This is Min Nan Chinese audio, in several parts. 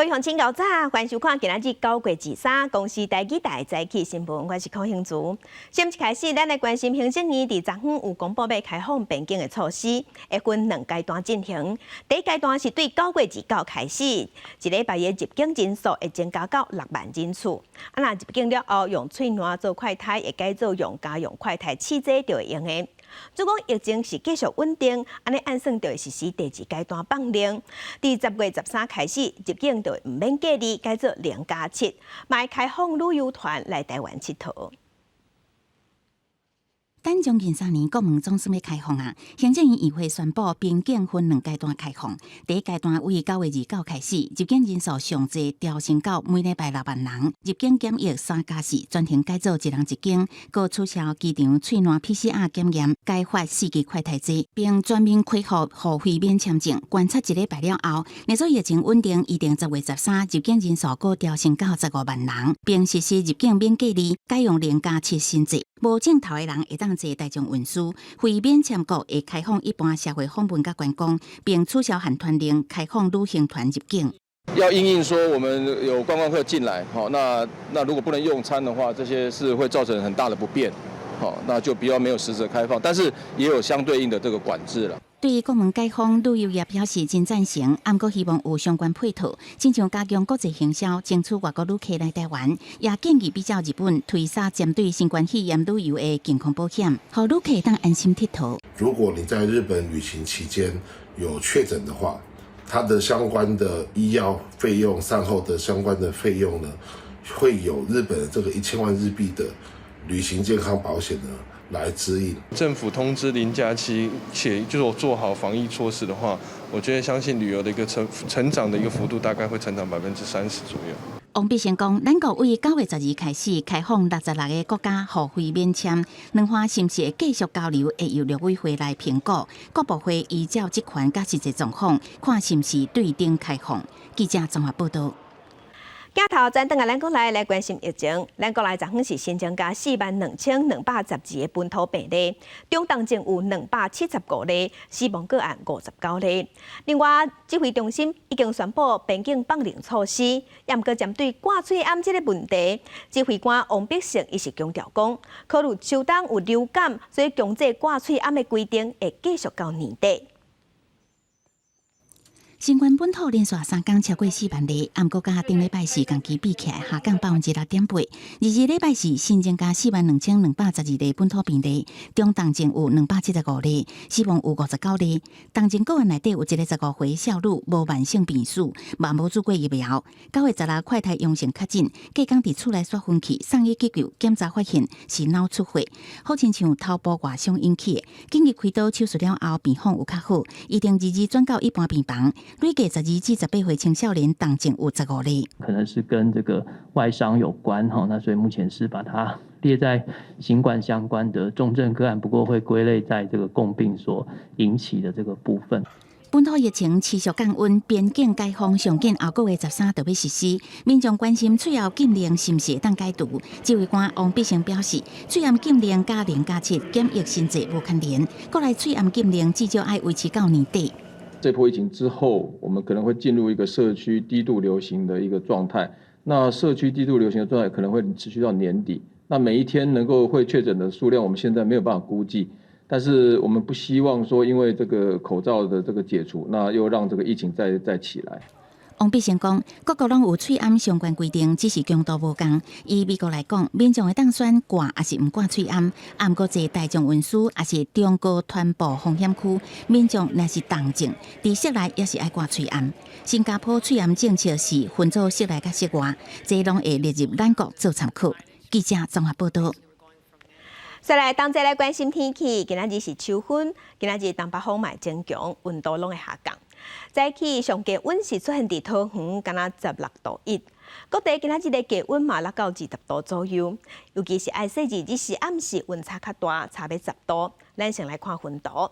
各位鄉親𠢕早，歡迎收看今仔日9月23公視台語台早起新聞，我是柯興竹。先一開始，咱來關心行政院佇昨昏有公布欲開放邊境的措施，會分兩階段進行。第一階段是對9月29開始，一禮拜的入境人數會增加到6萬人次。啊，若入境了後用喙瀾做快篩，會改做用家用快篩試劑就會用的。如果疫情是繼續穩定，按呢按算就會實施第二階段放令。佇10月13開始，入境就會毋免隔離，改做0加7，嘛會開放旅遊團來台灣𨑨迌。等將近3年，國門總算欲開放啊！行政院議會宣布邊境分兩階段開放。第一階段為9月29開始，入境人數上濟調升到每禮拜6萬人，入境檢疫3加4全程改做一人一間，閣取消機場喙瀾 PCR 檢驗，改發四期快篩劑，並全面開放予非免簽證。觀察一禮拜了後，若說疫情穩定，預定10月13入境人數閣調升到15萬人，並實施入境免隔離，改用0加7新制。無症頭的人會當坐大眾運輸，非免簽國會開放一般社會訪問佮觀光，並取消限團令，開放旅行團入境。要因應說，我們有觀光客進來，好，那如果不能用餐的話，這些是會造成很大的不便，好，那就比較沒有實質開放，但是也有相對應的這個管制了。對於國門解封，旅遊業表示真贊成，毋過希望有相關配套，親像加強國際行銷，爭取外國旅客來台灣，也建議比照日本推銷針對新冠肺炎旅遊的健康保險，予旅客當安心𨑨迌。如果你在日本旅行期間有確診的話，它的相關的醫藥費用、善後的相關的費用呢，會有日本的這個1000萬日幣的旅行健康保險呢，來指引。政府通知0加7，且就是我做好防疫措施的話，我覺得相信旅遊的一個成長的一個幅度大概會成長30%左右。王必勝講，咱國為9月12開始開放66個國家予非免簽，兩岸是毋是會繼續交流，會由陸委會來評估。國部會依照職權佮實際狀況，看是毋是對等開放。記者綜合報道。鏡頭轉轉來咱國內來關心疫情，咱國內昨昏是新增加42,212個本土病例，中重症有275例，死亡個案59例。另外，指揮中心已經宣布邊境放令措施，也毋過針對掛喙罨這個問題，指揮官王必勝伊是強調講，考慮秋冬有流感，所以強制掛喙罨的規定會繼續到年底。新冠本土連續三工超過4萬例，毋過佮頂禮拜四同期比起來下降6.8%。二二禮拜四新增加42,212例本土病例，中重症有275例，死亡有59例。重症個案內底有一個15歲少女無慢性病史，嘛無注過疫苗。9月16快篩陽性確診，隔工佇厝內煞昏去，送醫急救，檢查發現是腦出血，好親像頭部外傷引起的。緊急開刀手術了後，病況有較好，預定二二轉到一般病房。累計12至18歲青少年重症有15例，可能是跟這個外傷有關哈，那所以目前是把它列在新冠相關的重症個案，不過會歸類在這個共病所引起的這個部分。本土疫情持續降溫，邊境解封上緊後個月13就欲實施，民眾關心喙喉禁令是毋是會當解除？指揮官王必勝表示，喙罨禁令佮0加7檢疫新制無牽連，國內喙罨禁令至少愛維持到年底。這波疫情之後，我們可能會進入一個社區低度流行的一個狀態。那社區低度流行的狀態可能會持續到年底。那每一天能夠會確診的數量，我們現在沒有辦法估計。但是我們不希望說，因為這個口罩的這個解除，那又讓這個疫情再起來。王必勝講，各國攏有喙罨相關規定，只是強度無仝。以美國來講，民眾會當選掛抑是毋掛喙罨，毋過坐大眾運輸抑是中高傳播風險區，民眾若是重症，佇室內也是愛掛喙罨。新加坡喙罨政策是分做室內佮室外，這攏會列入咱國做參考。記者綜合報道。再來，同齊來關心天氣，今仔日是秋分，今仔日東北風嘛增強，溫度攏會下降。早起上低溫是出現佇桃園，敢若16.1度。各地今仔日的低溫嘛落到20度左右，尤其是愛細膩日時暗時溫差較大，差欲10度。咱先來看雲圖。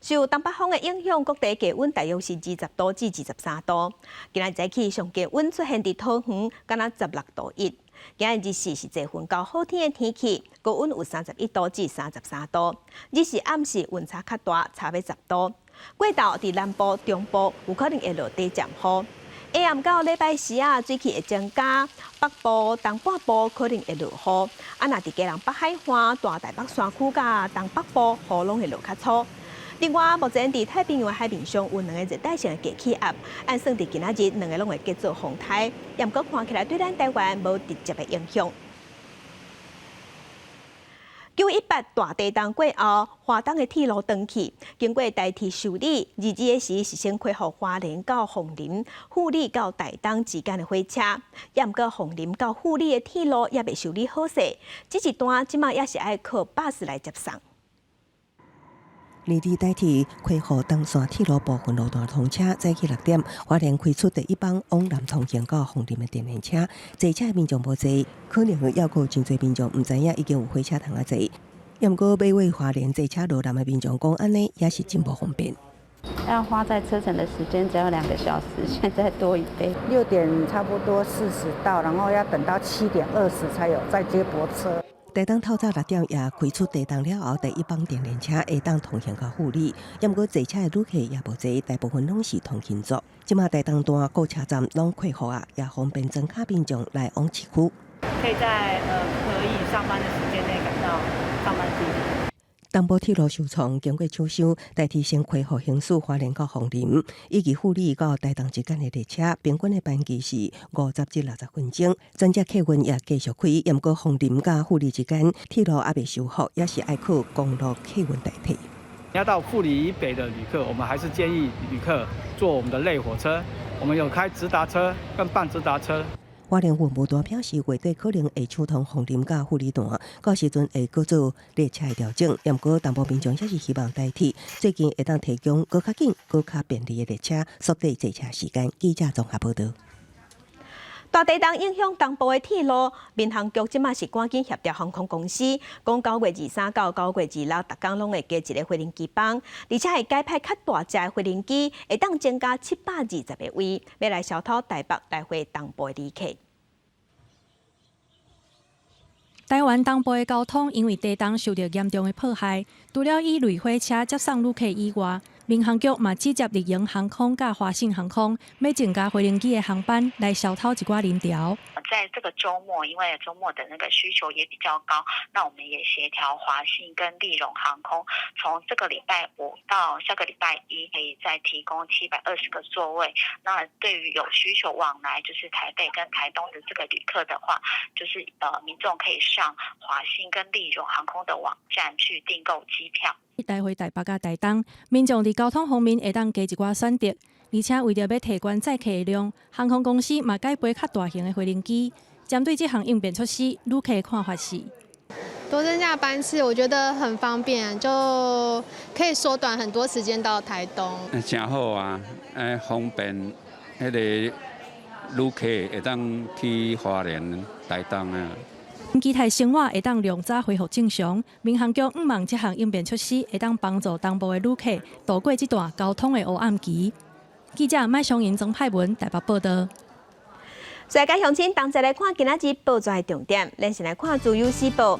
受東北風的影響，各地低溫大約是20度至23度。今仔日早起上低溫出現佇桃園，敢若16.1度。今仔日時是濟雲到好天的天氣，高溫有31度至33度。日時暗時溫差較大，差欲10度。過晝佇南部、中部有可能會落短暫雨。下暗到禮拜四啊，水汽會增加，北部、東半部可能會落雨。啊，若佇基隆北海岸、大台北山區佮東北部，雨攏會落較粗。另外，目前佇太平洋海面上有兩个熱帶性的低氣壓，按算佇今仔日兩个攏會結做風颱，毋過看起來對咱台灣無直接的影響。918大地震過後，花東的鐵路斷去，經過台鐵修理，22日時是先恢復花蓮到鳳林、富里到台東之間的火車，也毋過鳳林到富里的鐵路猶未修理好勢，這一段這馬也是愛靠巴士來接送。二二台鐵恢復東線鐵路部分路段通車，早起6點，花蓮開出第一班往南通行到鳳林的電聯車，坐車的民眾無濟，可能猶閣有真濟民眾毋知影已經有火車通啊坐。毋過欲為花蓮坐車落南的民眾講，按呢也是真無方便。要花在車程的時間只要2個小時，現在多一倍。6點差不多40到，然後要等到7點20才有再接駁車。台東透早6點也開出地震了後第一班電聯車，會當通行到富里。毋過坐車的旅客也無濟，大部分攏是通勤族。這馬台東段各車站攏恢復啊，也方便莊跤民眾來往市區。可以在可以上班的時間內趕到上班地點。東部鐵路受創，經過搶修，台鐵先恢復行駛花蓮到鳳林以及富里到台東之間的列車，平均的班期是50至60分鐘。轉接客運也繼續開，毋過鳳林佮富里之間鐵路猶未修復，也是愛靠公路客運代替。要到富里以北的旅客，我們還是建議旅客坐我們的類火車，我們有開直達車跟半直達車。花蓮運務段表示，月底可能會搶通鳳林佮富里段，到時陣會閣做列車的調整。毋過，東部民眾也是希望台鐵最近會當提供閣較緊、閣較便利的列車，縮短坐車時間。記者綜合報導。大地震影響東部的鐵路，民航局這馬是趕緊協調航空公司，講9月23到9月26，逐工攏會加一个飛行機班，而且會改派較大隻的飛行機，會當增加720個位，欲來消除台北來回東部的旅客。台灣東部的交通因為地震受著嚴重的破壞，除了以類火車接送旅客以外，民航局嘛直接立榮航空佮華信航空，欲增加飛行機的航班來消除一寡人潮。在這個週末，因為週末的那個需求也比較高，那我們也協調華信跟立榮航空，從這個禮拜五到下個禮拜一，可以再提供720個座位。那對於有需求往來就是台北跟台東的這個旅客的話，就是民眾可以上華信跟立榮航空的網站去訂購機票。來回台北佮台東，民眾佇交通方面會當加一寡選擇，而且為著欲提懸載客的量，航空公司嘛改飛較大型的飛行機。針對這項應變措施，旅客的看法是：多增加班次，我覺得很方便，就可以縮短很多時間到台東。誠好啊，方便彼個旅客會當去花蓮、台東啊。期待生活會當量早恢復正常，民航局向望這項應變措施會當幫助東部的旅客渡過這段交通的黑暗期。記者麥松瑩、曾派文台北報導。世界鄉親同齊來看今仔日報紙的重點，咱先來看《自由時報》。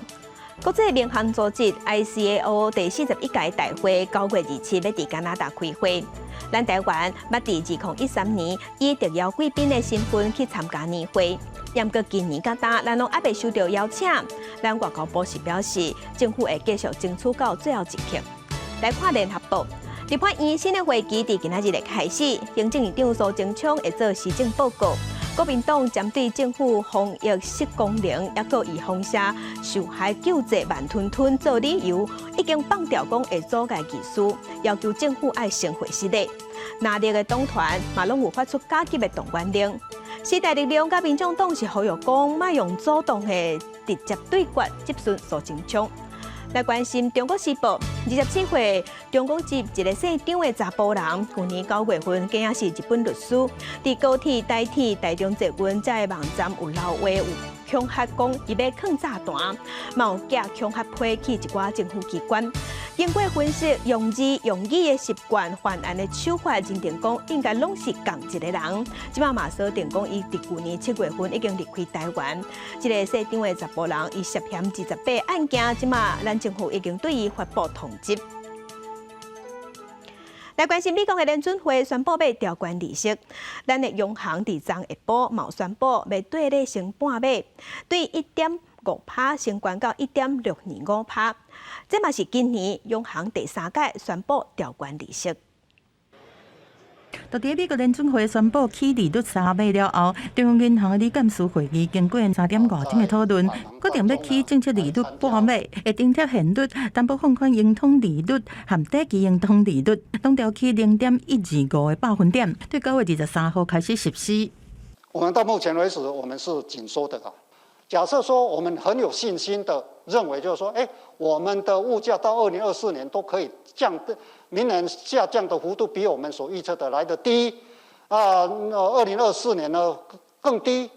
國際民航組織 ICAO 第41屆大會9月27欲佇加拿大開會，咱台灣捌佇2013年以特邀貴賓的身份去參加年會，毋過今年佮今，咱攏猶未收著邀請。咱外交部是表示，政府會繼續爭取到最後一刻。來看聯合報，立法院新的會期佇今仔日會開始，行政院長蘇貞昌會做施政報告。國民黨針對政府防疫失功能，抑閣以封殺受害救濟慢吞吞做理由，已經放調講會阻礙議事，要求政府愛先會失禮。藍綠的黨團嘛攏有發出加急的動員令。時代力量佮民眾黨是呼籲講，莫用主動的直接對決質詢蘇貞昌。來關心《中國時報》，27歲中國籍一个姓張的查埔人，舊年9月份，囝仔是日本律師，佇高鐵、台鐵、台中捷運這个網站有留話有恐嚇講，伊欲囥炸彈，嘛有寄恐嚇批去一寡政府機關。經過分析，用字用語的習慣、犯案的手法，認定講應該攏是仝一个人。這擺嘛鎖定講，伊佇舊年7月份已經離開台灣。這个姓張的查埔人，伊涉嫌28案件，這擺咱政府已經對伊發布通緝。來關心美國的聯準會宣布欲調懸利息，咱的央行佇昨下晡嘛宣布欲綴咧升半碼，對1.5趴升懸到1.625趴，這嘛是今年央行第三擺宣布調懸利息。就佇美國聯準會宣布起利率三碼了後，中央銀行的理監事會議經過3點外鐘的討論，決定欲起政策利率半碼，會張貼現率、擔保放款融通利率和短期融通利率，攏調起0.125個百分點，對9月23號開始實施。我們到目前為止，我們是緊縮的啦。假設說我們很有信心的認為，就是說，我們的物價到2024年都可以降，明年下降的幅度比我們所預測的來得低，啊，2024年呢更低，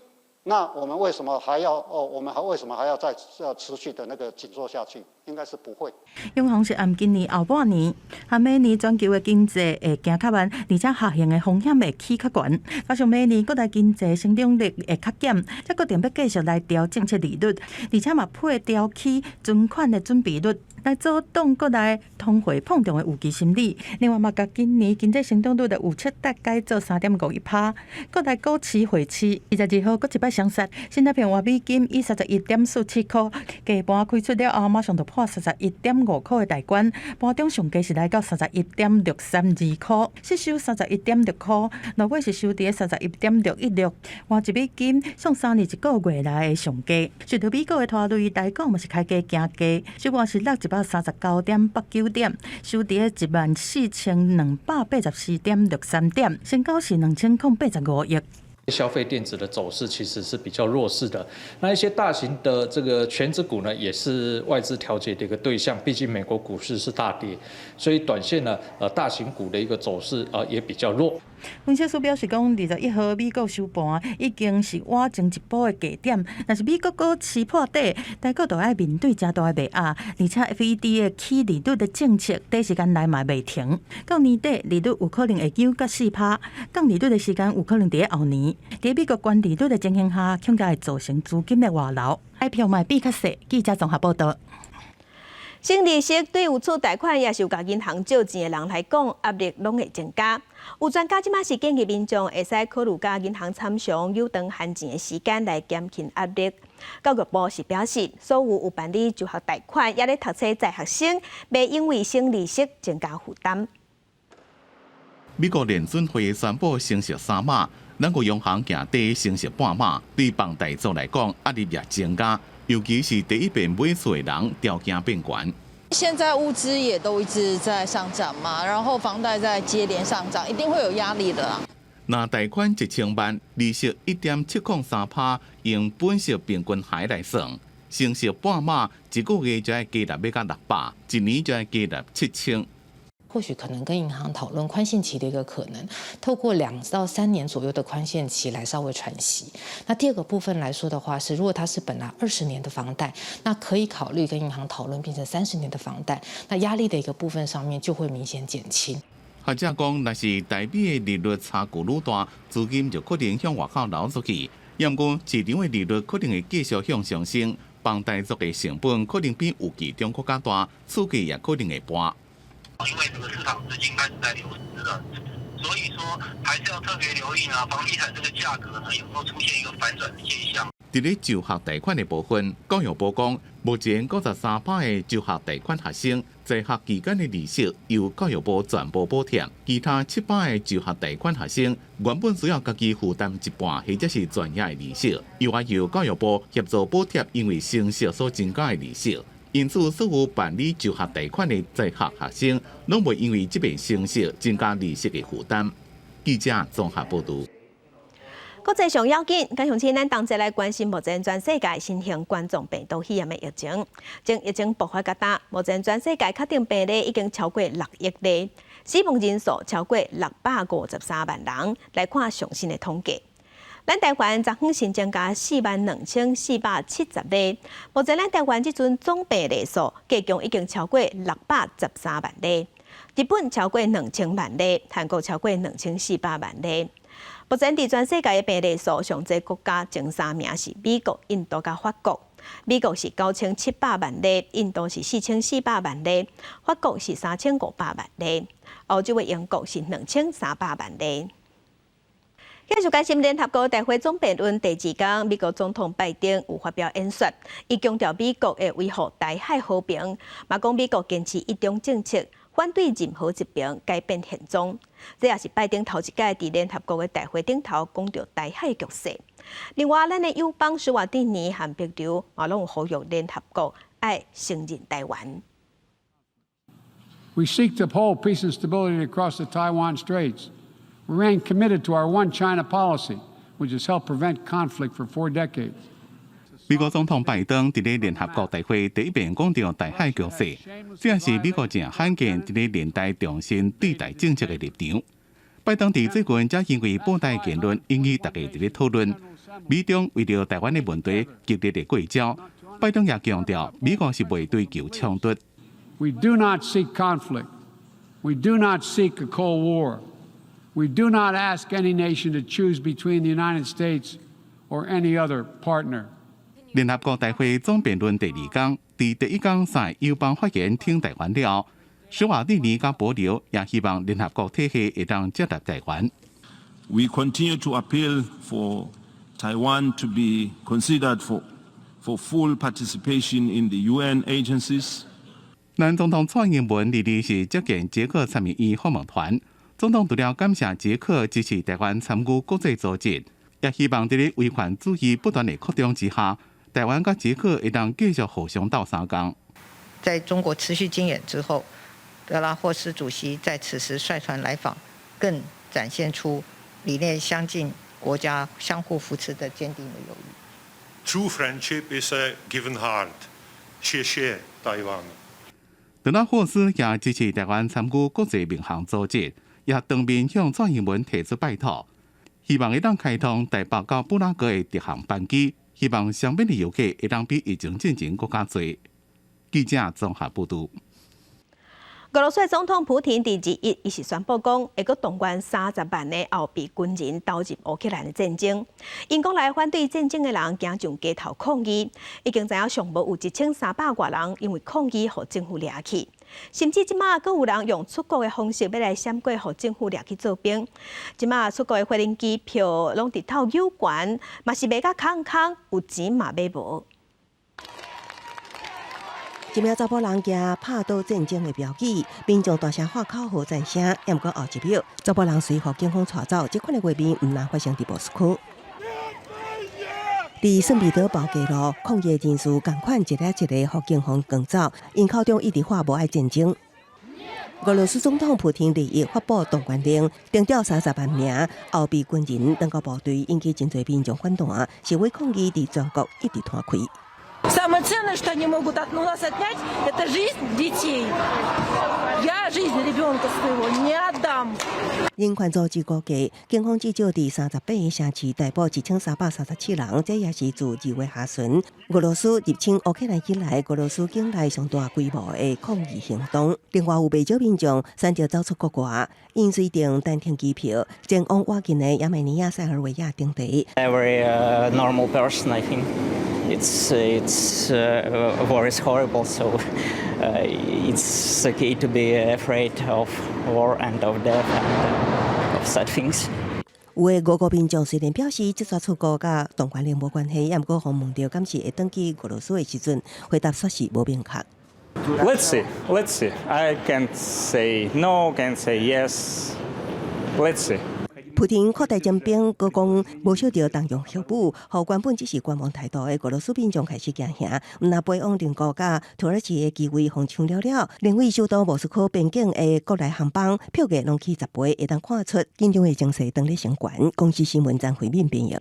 那我們為什麼還要哦？我們還為什麼還要再要持續的那個緊縮下去？應該是不會。央行是按今年後半年和明年全球的經濟會行較慢，而且下行的風險會起較懸，加上明年國內經濟成長率會較減，才決定欲繼續來調政策利率，而且嘛配調起存款的準備率，來阻擋國內通貨膨脹的預期心理。另外嘛，共今年經濟成長率的預測大概做3.51趴。國內股市匯市22號閣一擺雙殺，新台幣換美金以31.47塊，價盤開出了後，馬上就破31.5塊的大關，盤中上低是來到31.632塊，失守31.6塊，落尾是收佇31.616，換一美金創3年1個月來的上低。受著美國的拖累，台股嘛是開低行低，收盤是落139.89點，收佇14,284.63點，成交是2085億。消費電子的走勢其實是比較弱勢的，那一些大型的這個權值股呢，也是外資調節的一個對象。畢竟美國股市是大跌，所以短線呢，大型股的一個走勢啊，也比較弱。分析師表示講，21號美國收盤已經是倚前一波的低點，若是美國股市破底，台股就愛面對誠大的賣壓，而且 FED 的起利率的政策短時間內嘛袂停，到年底利率有可能會九到4趴，降利率的時間有可能佇後年。佇美國懸利率的情形下，恐驚會造成資金的外流，彩票嘛變較細。記者綜合報導。升利息對有厝貸款，抑是有共銀行借錢的人來講，壓力攏會增加。有專家這馬是建議民眾會使考慮共銀行參詳有長還錢的時間來減輕壓力。教育部是表示，所有有辦理就學貸款，抑咧讀冊在學生，袂因為升利息增加負擔。美國聯準會宣布升息三碼，咱國央行行底升息半碼，對房貸族來講壓力也增加，尤其是第一遍買厝的人條件變懸。現在物資也都一直在上漲嘛，然後房貸在接連上漲，一定會有壓力的啦。若貸款1000萬，利息1.703趴，用本息平均還來算，升息半碼，一個月就愛加納欲到600，一年就愛加納7000。或許可能跟銀行討論寬限期的一個可能，透過2到3年左右的寬限期來稍微喘息。那第二個部分來說的話，是如果它是本來20年的房貸，那可以考慮跟銀行討論變成30年的房貸，那壓力的一個部分上面就會明顯減輕。學者講，若是台美的利率差距愈大，資金就可能向外口流出去。毋過市場的利率可能會繼續向上升，房貸族的成本可能比預期中閣較大，厝價也可能會跌。因為這個市場資金開始在流失了，所以說還是要特別留意啊，房地產這個價格呢有沒有出現一個反轉的現象？佇咧就學貸款的部分，教育部講，目前53趴的就學貸款學生在學期間的利息由教育部全部補貼，其他7趴的就學貸款學生原本需要家己負擔一半或者是全額的利息，又愛由教育部協助補貼，因為升息所增加的利息。因此，所有辦理就學貸款的在學學生，攏袂因為這遍升息增加利息的負擔。記者綜合報導。國際上要緊，佮鄉親咱同齊來關心目前全世界新型冠狀病毒肺炎的疫情。從疫情爆發到今，目前全世界確診病例已經超過6億例，死亡人數超過653萬人。來看上新的統計。咱台灣昨昏新增加42,470例，目前咱台灣這陣總病例數加總已經超過613萬例。日本超過2000萬例，韓國超過2400萬例。目前佇全世界的病例數上濟國家前三名是美國、印度佮法國。美國是9700萬例，印度是4400萬例，法國是3500萬例。歐洲的英國是2300萬例。繼續關心聯合國大會總辯論第二工，美國總統拜登有發表演說，伊強調美國會維護台海和平，嘛講美國堅持一中政策，反對任何一邊改變現狀。這也是拜登頭一擺佇聯合國的大會頂頭講著台海局勢。另外，咱的友邦史瓦帝尼和帛琉嘛攏有呼籲聯合國愛承認台灣。 We seek to uphold peace and stability across the Taiwan Straits. We remain committed to our One China policy, which has helped prevent conflict for 4 decades. 美國總統拜登佇咧聯合國大會第一遍講著台海局勢，這也是美國誠罕見佇咧聯大重申對台政策的立場。拜登佇最近才因為保台言論引起大家佇咧討論，美中為著台灣的問題激烈的過招。拜登也強調，美國是袂追求衝突。 We do not seek conflict. We do not seek a cold war. We do not ask any nation to choose between the United States or any other partner. 聯合國大會總辯論第二工，佇第一工三个友邦發言挺台灣了，史瓦帝尼佮帛琉也希望聯合國體系會當接納台灣。 We continue to appeal for Taiwan to be considered for full participation in the UN agencies. 咱總統蔡英文二二是接見捷克參議院訪問團，總統除了感謝捷克支持台灣參與國際組織，也希望佇咧威權主義不斷的擴張之下，台灣佮捷克會當繼續互相鬥相共。在中國持續軍演之後，德拉霍斯主席在此時率團來訪，更展現出理念相近、國家相互扶持的堅定的友誼。 True friendship is a given heart。謝謝台灣。德拉霍斯也支持台灣參與國際民航組織，也當面向蔡英文提出拜託，希望會當開通台北到布拉格的直航班機，希望雙邊的遊客會當比疫情進前閣較濟。記者綜合報導。俄羅斯總統普廷佇21，伊是宣布講，會閣動員30萬的後備軍人投入烏克蘭的戰爭。𪜶國內反對戰爭的人行上街頭抗議，已經知影上無有1300外人因為抗議予政府掠去，甚至這馬閣有人用出國的方式欲來閃過予政府掠去做兵。這馬出國的飛行機票攏直透有懸，嘛是賣甲空空，有錢嘛買無。一名查埔人舉拍倒戰爭的標語，民眾大聲喊口號讚聲。毋過後一秒，查埔人隨予警方帶走，這款的畫面毋但發生佇莫斯科。佇聖彼得堡街路，抗議人士仝款一个一個予警方趕走，𪜶口中一直喊無愛戰爭。俄羅斯總統普廷21發布動員令，徵調30萬名後備軍人轉到部隊，引起真濟民眾反彈，示威抗議佇全國一直攤開。 Самое ценное, что они могут от нас отнять, это жизнь детей. Я жизнь ребенка своего не отдам. 人權組織估計，警方至少佇38個城市逮捕1337人，這也是自2月下旬俄羅斯入侵烏克蘭以來，俄羅斯境內上大規模的抗議行動。另外有袂少民眾選擇走出國外，𪜶隨訂單程機票前往倚近的亞美尼亞、塞爾維亞等地。 Every normal person, I think. It's war is horrible, so it's okay to be afraid of war and of death and of such things. 有的俄國民眾雖然表示這逝出國佮動員令無關係，也毋過予問著敢是會轉去俄羅斯的時陣，回答煞是無明確。 Let's see, let's see. I can't say no, can't say yes. Let's see. 普廷擴大徵兵，閣講無受著動用核武，予原本只是觀望態度的俄羅斯民眾開始驚嚇。毋但飛往鄰國佮土耳其的機位予搶了了，連位首都莫斯科邊境的國內航班票價攏起10倍，會當看出緊張的情勢當咧升懸。公視新聞張惠敏編譯。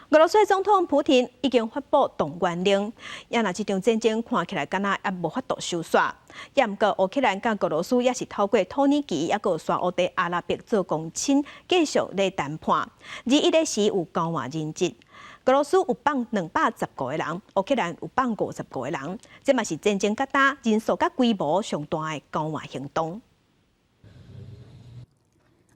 俄羅斯總統普廷已經發布動員令，也若這場戰爭看起來敢若猶無法度收煞。也毋過烏克蘭佮俄羅斯也是透過土耳其，猶閣沙烏地阿拉伯做公親，繼續咧談判。21的時有交換人質，俄羅斯有放215個人，烏克蘭有放55個人，這嘛是戰爭到今人數佮規模上大的交換行動。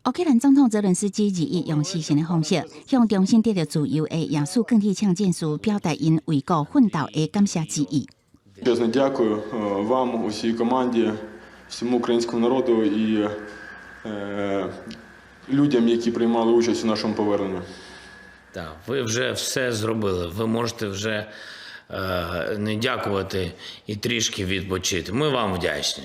烏克蘭總統澤倫斯基21用視訊的方式，向重新得著自由的亞述鋼鐵廠戰士表達𪜶為國奮鬥的感謝之意。 Чесно, дякую вам, усій команді, Всему українському народу і людям, які приймали участь у нашому поверненні. Так, ви вже все зробили. Ви можете вже не дякувати і трішки відпочити. Ми вам вдячні.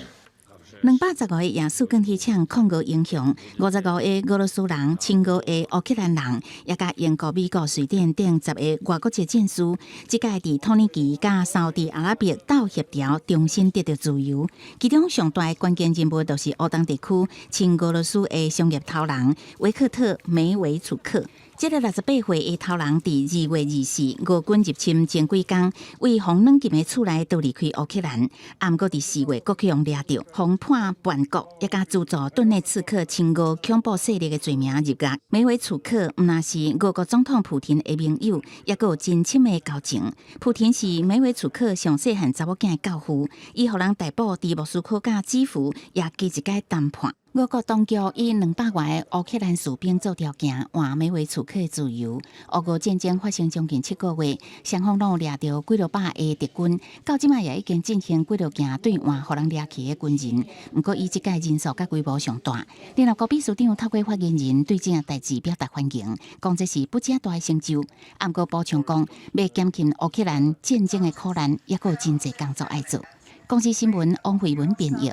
215個夜市鋼鐵廠抗俄英雄，55個俄羅斯人、親俄的烏克蘭人，也佮英國、美國、瑞典等10個外國籍戰士，這屆佇土耳其佮沙烏地阿拉伯鬥協調，重新得著自由。其中上大的關鍵人物就是烏東地區親俄羅斯的商業頭人維克特梅維楚克。這个68歲的頭人，佇2月24俄軍入侵前幾工，為予軟禁的厝內逃離開烏克蘭。啊，毋過佇4月，閣去予掠著，予判叛國，也佮資助頓內茨克親俄恐怖勢力的罪名入獄。梅維楚克毋但是俄國總統普廷的盟友，也閣有真深的交情。普廷是梅維楚克上細漢查某囝的教父，伊予人逮捕佇莫斯科佮基輔，也經一擺談判。俄國當局以200外个烏克蘭士兵做條件，換梅維楚克的自由。烏俄戰爭發生將近7個月，雙方攏有掠著幾落百個敵軍，到這擺也已經進行幾落件兌換予人掠去的軍人。毋過以這擺人數佮規模上大，聯合國秘書長透過發言人對這件代誌表達歡迎，講這是不正大的成就。毋過補充講，欲減輕烏克蘭戰爭的苦難，猶閣有真濟工作愛做。公視新聞王慧文編譯。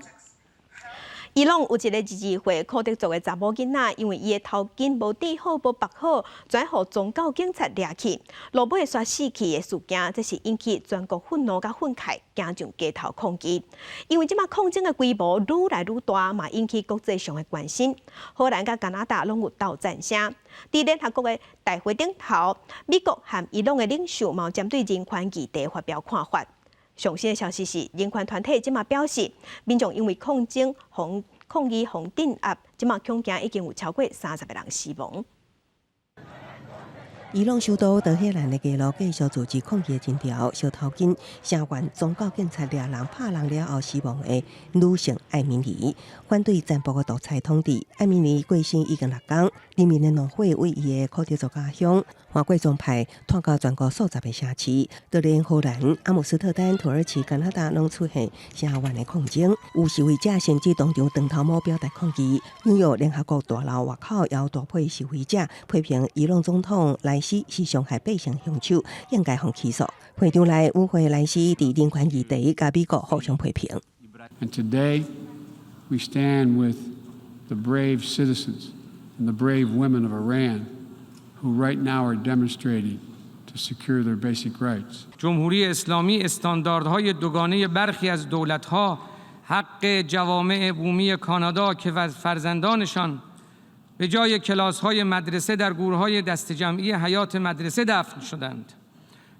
伊朗有一个22歲庫德族的查某囡仔，因為伊的頭巾無戴好、無縛好，轉予宗教警察掠去，落尾煞死去的事件，這是引起全國憤怒佮憤慨，行上街頭抗議。因為這馬抗爭的規模愈來愈大，嘛引起國際上的關心。荷蘭佮加拿大攏有鬥讚聲。佇聯合國的大會頂頭，美國和伊朗的領袖嘛針對人權議題發表看法。上新的消息是，人權團體這馬表示，民眾因為抗爭、予抗議、予鎮壓，這馬恐驚已經有超過30個人死亡。伊朗首都德黑蘭的街路繼續組織抗議的人潮，燒頭巾聲援宗教警察掠人拍人了後死亡的女性艾米尼，反對殘暴的獨裁統治。艾米尼過身已經6工，人民的怒火為伊的庫德族家鄉橫過宗派，湠到全國數十个城市，就連荷蘭、阿姆斯特丹、土耳其、加拿大攏出現聲援的抗爭，有示威者甚至當場斷頭毛表達抗議。紐約聯合國大樓外口也有大批示威者批評伊朗總統萊希是傷害百姓兇手，應該予起訴。會場內與會萊希佇人權議題佮美國互相批評。 And today, we stand with the brave citizens and the brave women of Iran who right now are demonstrating to secure their basic rights. جمهوری اسلامی استانداردهای دوگانه برخی از دولتها حق جوامع بومی کانادا که فرزندانشان به جای کلاس‌های مدرسه در گورهای دسته جمعی حیاط مدرسه دفن شدند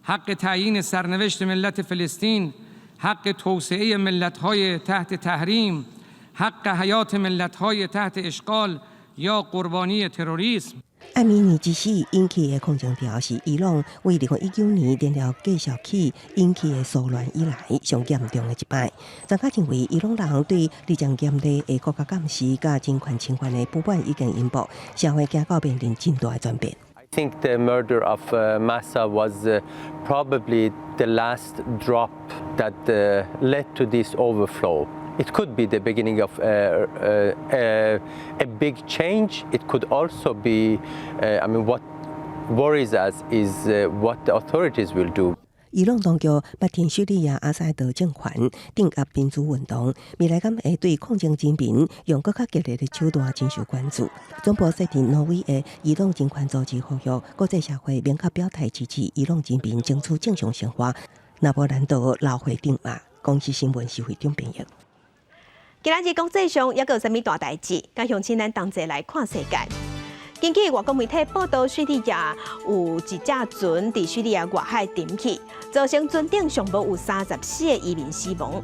حق تعیین سرنوشت ملت فلسطین حق توسعه ملت‌های تحت تحریم حق حیات ملت‌های تحت اشغال یا قربانی تروریسم 艾米尼之死引起的抗爭潮是伊朗為2019年燃料繼續起引起的騷亂以來上嚴重的一擺。專家認為，伊朗人對日漸嚴厲的國家監視佮人權侵犯的不滿已經引爆，社會驚到面臨真大的轉變。 I think the murder of Mahsa was probably the last drop that led to this overflow. It could be the beginning of a big change. It could also be, I mean, what worries us is what the authorities will do. 伊朗當局捌挺敘利亞阿薩德政權鎮壓民主運動，未來敢會對抗爭人民用閣較激烈的手段真受關注。總部設佇挪威的伊朗人權組織呼籲國際社會明確表態支持伊朗人民爭取正常生活，若無難逃流血鎮壓。公視新聞是會長編譯。今仔日國際上猶閣有啥物大代誌？佮鄉親咱同齊來看世界。根據外國媒體報道，敘利亞有一隻船佇敘利亞外海沉去，造成船頂上無有34個移民死亡。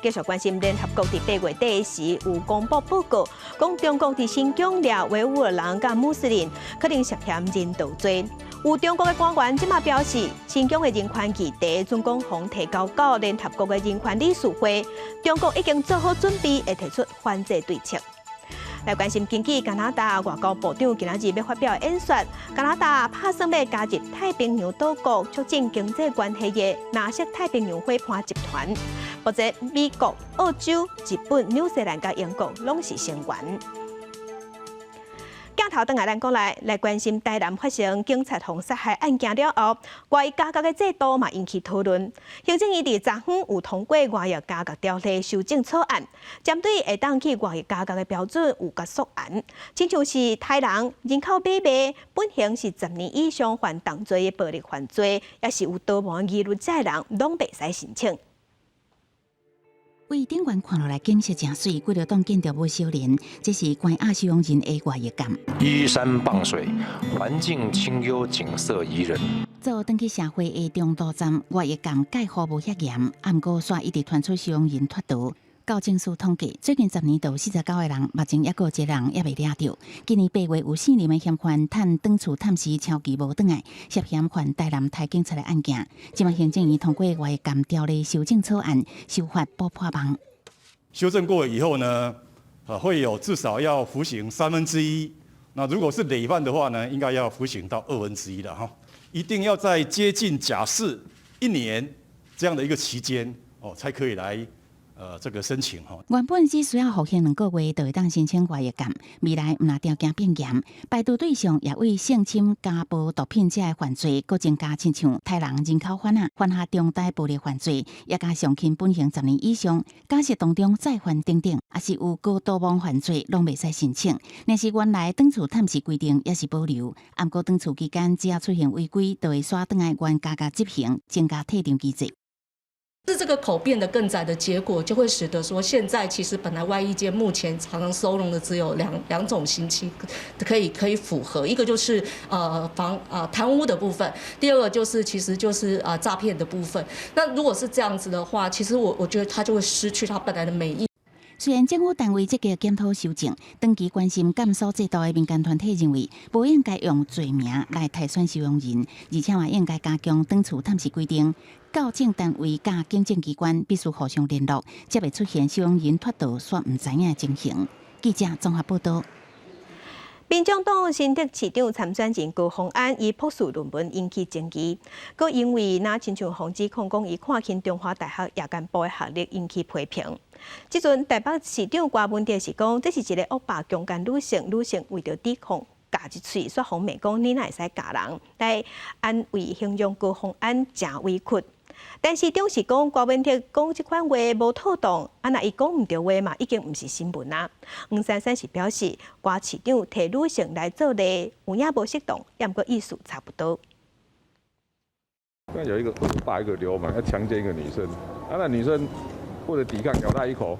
繼續關心聯合國佇8月底時有公布報告，講中國佇新疆掠維吾爾人佮穆斯林可能涉嫌人道罪。有中國的官員這馬表示，新疆的人權議題準講予提交到聯合國的人權理事會，中國已經做好準備，會提出反制對策。來關心根據加拿大外交部長今仔日欲發表演說，加拿大拍算欲加入太平洋島國促進經濟關係的藍色太平洋夥伴集團。目前美國、澳洲、日本、紐西蘭佮英國攏是成員。鏡頭轉來咱國內來關心台南發生警察予殺害案件了後，外役加額的制度嘛引起討論。行政院佇昨昏有通過外役加額條例修正草案，針對會當去外役加額的標準有較縮限，親像是殺人、人口買賣、本刑是10年以上犯重罪的暴力犯罪，抑是有逃亡疑慮的人，攏袂使申請。對頂懸看落來景色誠媠，幾落棟建築物相連，這是關押收容人的外役監。依山傍水，環境清幽，景色宜人。做轉去社會的中途站，外役監蓋好無遐嚴，毋過煞一直傳出收容人脫逃。矯正署統計，最近10年就有49個人，目前猶閣有一個人猶未掠著。今年8月有4名的嫌犯趁轉厝探視超期無轉來，涉嫌犯台南刣警察的案件。這馬行政院通過外役監條例修正草案，修法補破網。修正過以後呢，會有至少要服刑1/3。那如果是累犯的話呢，應該要服刑到1/2了哈。一定要在接近假釋一年這樣的一個期間哦，才可以來。這個申請吼，原本只需要服刑2個月就會當申請外役監，未來毋但條件變嚴，排除對象也為性侵、家暴、毒品這的犯罪，閣增加親像殺人、人口販仔、犯下重大暴力犯罪，也加上輕本刑十年以上，假釋當中再犯等等，抑是有過逃亡犯罪，攏袂使申請。若是原來轉厝探視規定也是保留，毋過轉厝期間只要出現違規，就會煞轉來原加額執行，增加退場機制。是這個口變得更窄的結果，就會使得說，現在其實本來外役監目前常常收容的只有兩種刑期可以符合，一個就是防貪污的部分，第二個就是其實就是詐騙的部分。那如果是這樣子的話，其實我覺得他就會失去他本來的美意。雖然政府單位積極檢討修正，長期關心監所制度的民間團體認為，無應該用罪名來篩選收容人，而且嘛應該加強轉厝探視規定。矯正單位佮警政機關必須互相聯絡，才袂出現收容人脫逃煞毋知影的情形。記者綜合報道。民眾黨新竹市長參選人高虹安伊博士論文引起爭議，閣因為若親像予指控講伊看輕中華大學夜間部的學歷引起批評。這陣台北市長柯文哲是講，這是一个惡霸強姦女性，女性為著抵抗，咬一喙，煞予罵講你哪會使咬人，來安慰形容高虹安誠委屈。但是市長是講柯文哲講這款話無妥當，啊若伊講毋著話嘛，已經毋是新聞啊。黃珊珊是表示，柯市長提女性來做例，有影無適當，抑毋過意思差不多。那有一個惡霸，一個流氓，要強姦一個女生，啊，那女生為了抵抗，咬他一口，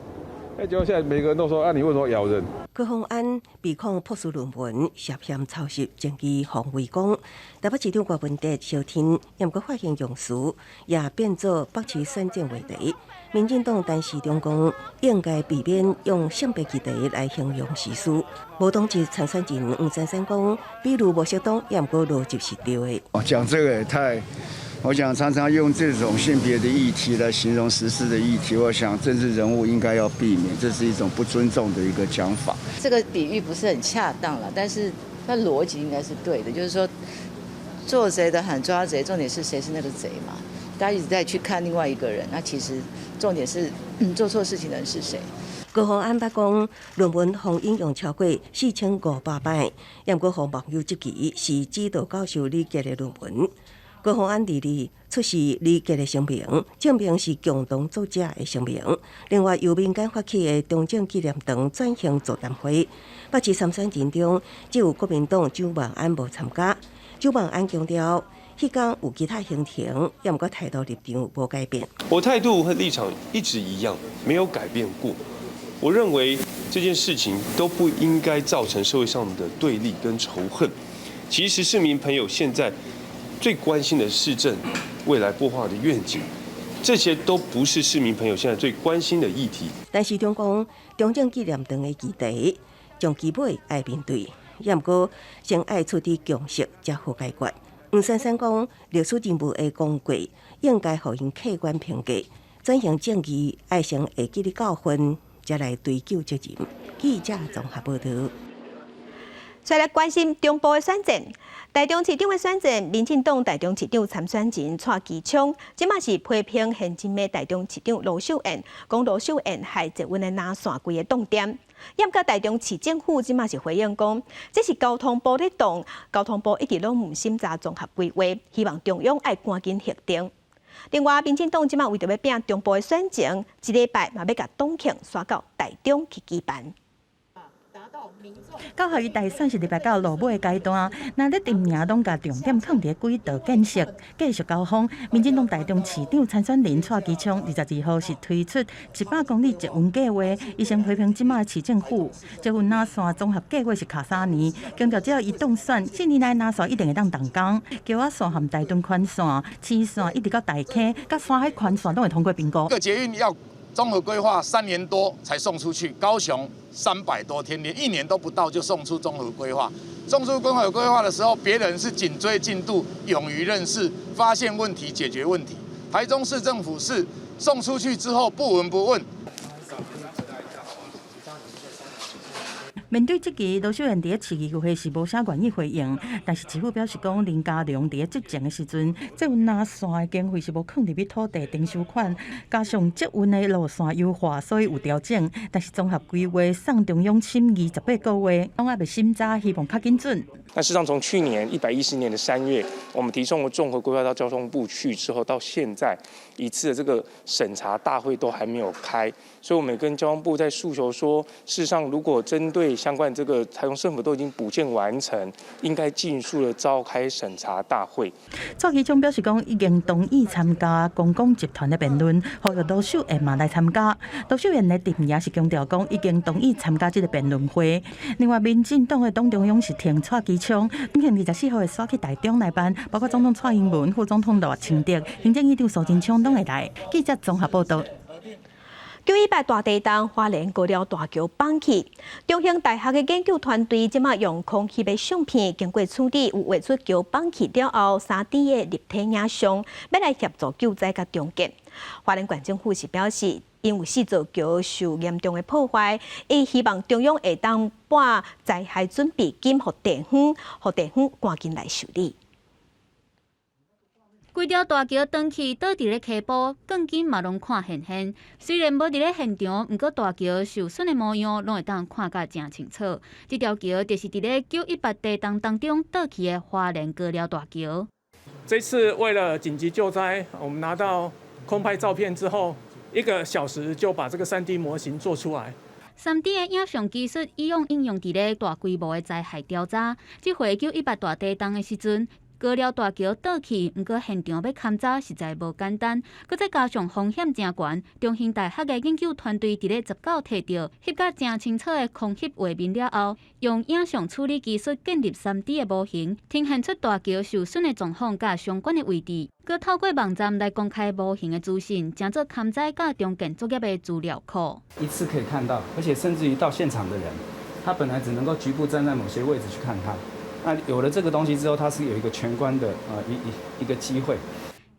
哎，結果現在每個人都說，啊，你為什麼咬人？高虹安被控博士論文涉嫌抄襲，證據予圍攻。台北市長柯文哲相挺，毋過發現用詞也變做北市選戰話題。民進黨陳時中講，應該避免用性別議題來形容時事。無黨籍參選人黃珊珊講，比喻無適當，抑毋過邏輯是對的。哦，講這個也太，我想常常用這種性別的議題來形容時事的議題，我想政治人物應該要避免，這是一種不尊重的一個講法。這個比喻不是很恰當了，但是它邏輯應該是對的，就是說做賊的喊抓賊，重點是誰是那個賊嘛？大家一直在去看另外一個人，那其實重點是做錯事情的人是誰？高虹安捌講，論文予引用超過4500擺，毋過予網友質疑是指導教授李杰的論文。高虹安弟弟出示李杰的聲明，證明是共同作者的聲明。另外，由民間發起的中正紀念堂轉型座談會，北市參選人中只有國民黨蔣萬安無參加。蔣萬安強調，彼工有其他行程，抑毋過態度立場無改變。我態度和立場一直一樣，沒有改變過。我認為這件事情都不應該造成社會上的對立跟仇恨。其實市民朋友現在最關心的市政未來規劃的願景，這些都不是市民朋友現在最關心的議題。陳時中講，中正紀念堂的議題，上基本愛面對，抑毋過先愛取得共識，才好解決。黃珊珊講，歷史人物的功過應該予𪜶客觀評價，轉型正義愛先會記得教訓，才來追究責任。記者綜合報道。再來關心中部的選戰，台中市長的選戰，民進黨台中市長參選人蔡其昌，這馬是批評現任的台中市長盧秀燕，講盧秀燕害捷運的藍線規个擋點。毋過台中市政府這馬是回應講，這是交通部咧動，交通部一直攏毋審查綜合規劃，希望中央愛趕緊核定。另外，民進黨這馬為著欲拚中部的選情，這禮拜嘛欲共黨慶徙到台中去舉辦。九合一大選是禮拜九落尾的階段，若咧陣營攏共重點囥佇軌道建設，繼續交鋒。民進黨台中市長參選人蔡其昌22號是推出100公里捷運計劃，伊先批評這馬市政府捷運藍線綜合計劃是卡3年，強調只要伊當選，4年內藍線一定會當動工。橋仔線和台中環線、市線一直到大坑，佮山海環線攏會通過評估。這個捷運要綜合規劃3年多才送出去，高雄300多天，連一年都不到就送出綜合規劃。送出綜合規劃的時候，別人是緊追進度，勇於認識，發現問題，解決問題。台中市政府是送出去之後不聞不問。面對這個，盧秀燕佇咧市議會是無啥願意回應，但是市府表示講，林佳龍佇咧執政的時陣，捷運藍線的經費是無囥入去土地徵收款，加上捷運的路線優化，所以有調整。但是綜合規劃送中央審議18個月，攏猶未審查，希望較緊準。那事實上，從去年110年的3月，我們提送了綜合規劃到交通部去之後，到現在一次的這個審查大會都還沒有開，所以我們跟交通部在訴求說，事實上如果針對相關這個台中政府都已經補建完成，應該盡速的召開審查大會。蔡其昌表示講，已經同意參加公共集團的辯論，呼籲盧秀燕嘛來參加。盧秀燕的陣營是強調講，已經同意參加這個辯論會。另外，民進黨的黨中央是挺蔡其昌，今天24號會徙去台中來辦，包括總統蔡英文、副總統賴清德、行政院長蘇貞昌攏會來。記者綜合報道。918大地震，花蓮高寮大橋崩去。中興大學的研究團隊這馬用空翕的相片，經過處理，有畫出橋崩去了後3D 的立體影像，欲來協助救災佮重建。花蓮縣政府是表示，因有四座橋受嚴重的破壞，伊希望中央會當撥災害準備金予地方，予地方趕緊來修理。規條大橋斷去倒佇咧溪埔，鋼筋嘛攏看現現。雖然無佇咧現場，毋過大橋受損的模樣攏會當看甲誠清楚。這條橋就是佇咧918地震當中倒去的花蓮高寮大橋。這次為了緊急救災，我們拿到空拍照片之後，一個小時就把這個3D 模型做出來。 3D 的影像技術以往應用佇咧大規模的災害調查。這回918大地震的時陣，高寮大橋倒去，毋過現場欲勘查實在無簡單，閣再加上風險誠懸，中興大學的研究團隊佇咧19提著翕甲誠清楚的空翕畫面了後，用影像處理技術建立3D 的模型，呈現出大橋受損的狀況佮相關的位置，閣透過網站來公開模型的資訊，成做勘災佮重建作業的資料庫。一次可以看到，而且甚至於到現場的人，他本來只能夠局部站在某些位置去看它。那有了這個東西之後，它是有一個全觀的啊一一一個機會。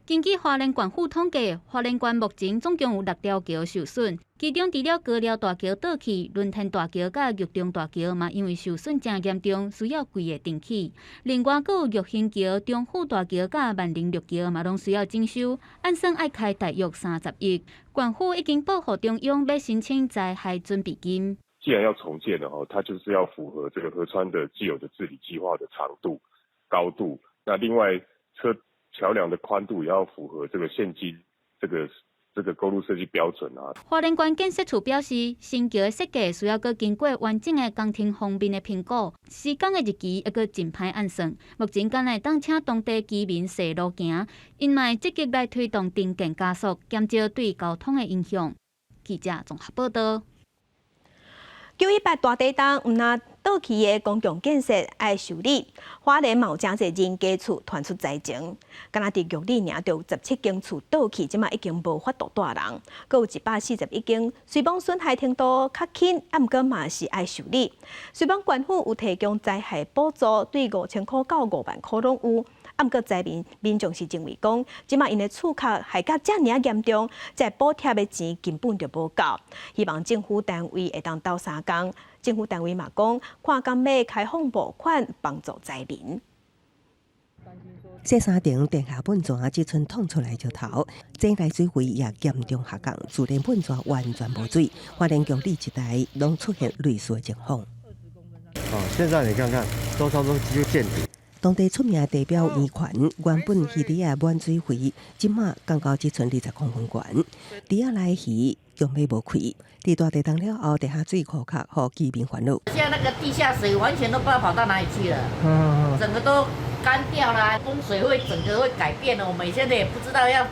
根據花蓮縣府統計，花蓮縣目前總共有六條橋受損，其中除了高寮大橋倒去，輪天大橋佮玉中大橋嘛，因為受損誠嚴重，需要規个重起。另外，閣有玉興橋、中富大橋佮萬寧綠橋嘛，攏需要整修，按算愛開大約30億。縣府已經報予中央，欲申請災害準備金。既然要重建的話，它就是要符合這個河川的既有的治理計劃的長度、高度。那另外車橋梁的寬度也要符合這個現今這個公路設計標準啊。花蓮縣建設處表示，新橋的設計需要閣經過完整的工程方面的評估，施工的日期猶閣真歹按算。目前敢若會當請當地居民踅路行，𪜶嘛會積極來推動重建加速，減少對交通的影響。記者綜合報道。918大地震，毋但倒去的公共建設愛修理，花蓮嘛有誠濟人家厝傳出災情，敢若佇玉里爾就有17間厝倒去，這馬已經無法度蹛人，閣有141間，雖罔損害程度較輕，啊毋過嘛是愛修理。雖罔縣府有提供災害補助，對5000箍到5萬箍攏有，啊毋過災民民眾是認為講，這馬𪜶的厝殼害甲遮爾嚴重，這補貼的錢根本就無夠，希望政府單位會當鬥相共。政府單位嘛講，看敢欲開放募款幫助災民。這三層地下噴泉這陣淌出來石頭，這來水位也嚴重下降，自然噴泉完全無水。花蓮玉里一帶攏出現類似的情況。哦，現在你看看，都差不多就見底。當地出名地表圓環，原本魚池仔滿水位，這馬降到只賰20公分懸，池仔內魚強欲無氣。佇大地動了後，地下水枯竭，予居民煩惱。現在那個地下水完全都不知道跑到哪裡去了，整個都乾掉啦，供水會整個會改變了，我們現在也不知道要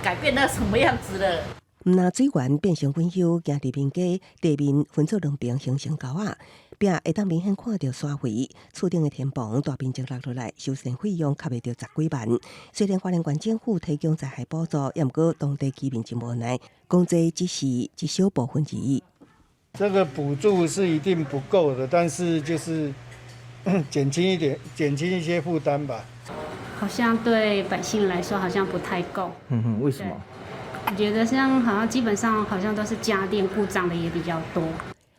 改變到什麼樣子了。毋但水源變成隱憂，驚佇民家地面分做兩爿形成溝仔，壁會當明顯看著沙肥，厝頂的天棚大面積落落來，修繕費用較袂著十幾萬。雖然花蓮縣政府提供災害補助，也毋過當地居民真無奈，講這只是一小部分而已。這個補助是一定不夠的，但是就是減輕一點，減輕一些負擔吧。好像對百姓來說好像不太夠。嗯哼，為什麼？我覺得像好像基本上好像都是家電故障的也比較多。